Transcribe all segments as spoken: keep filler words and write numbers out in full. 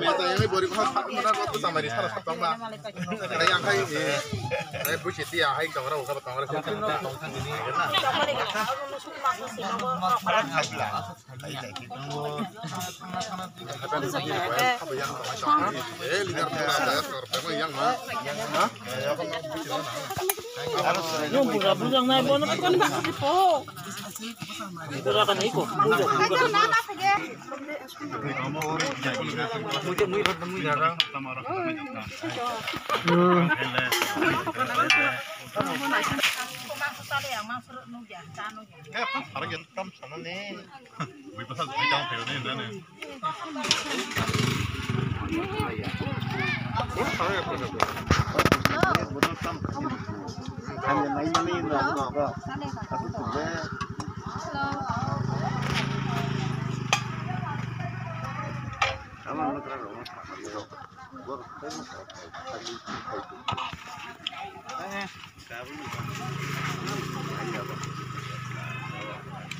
Yang ini bori kau tak mana kau tuh sama di sana tak tong lah. Yang kai ini, eh buci dia, hai tong rau kau tong rau.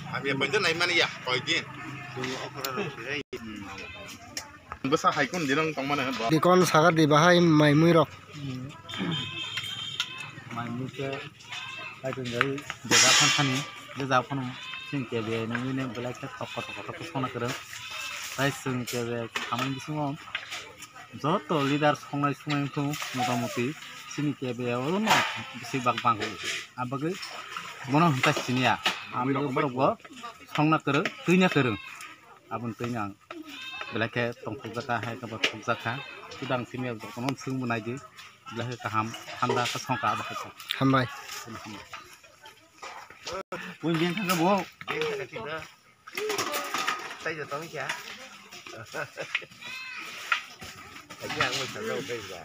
Hamya paida nai mani ya, koi din. Bwsa hai kun din ang tong mani ba. Dikon sagar di bahai mai mui rok. Mai mui ke kai tun jai dega phan thani, je ja phano sing ke be nang ne belai ke tok tok tok tok sona kereng. Tai sing ke be khamai bisingo. Joto leader songnai songnai wngthung motamoti chini K B A o no bisi bak bang o. Abagwi bono hwnta siniya. Ang bagwi borok bo songna kwrwng, twina kwrwng. Aboni twino ang belai khe tongthokjak kha, hai khe bo thokjak kha. Sudang siniya jotono swngbo naidi. Belai khe kaham, thanda khe songkha abo hai khe. Hambai. Buini beng thangkha bo. Tei joto wngkha. Tei ang wngkha, wngkha.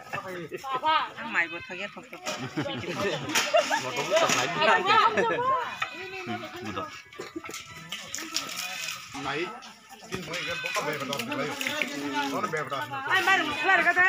Ang mai bo thok ya, thok, thok. Motom wngkha, mai. Mai. Tin mo ikan bokol bebra. Bebra. Ai, mar, mar kata.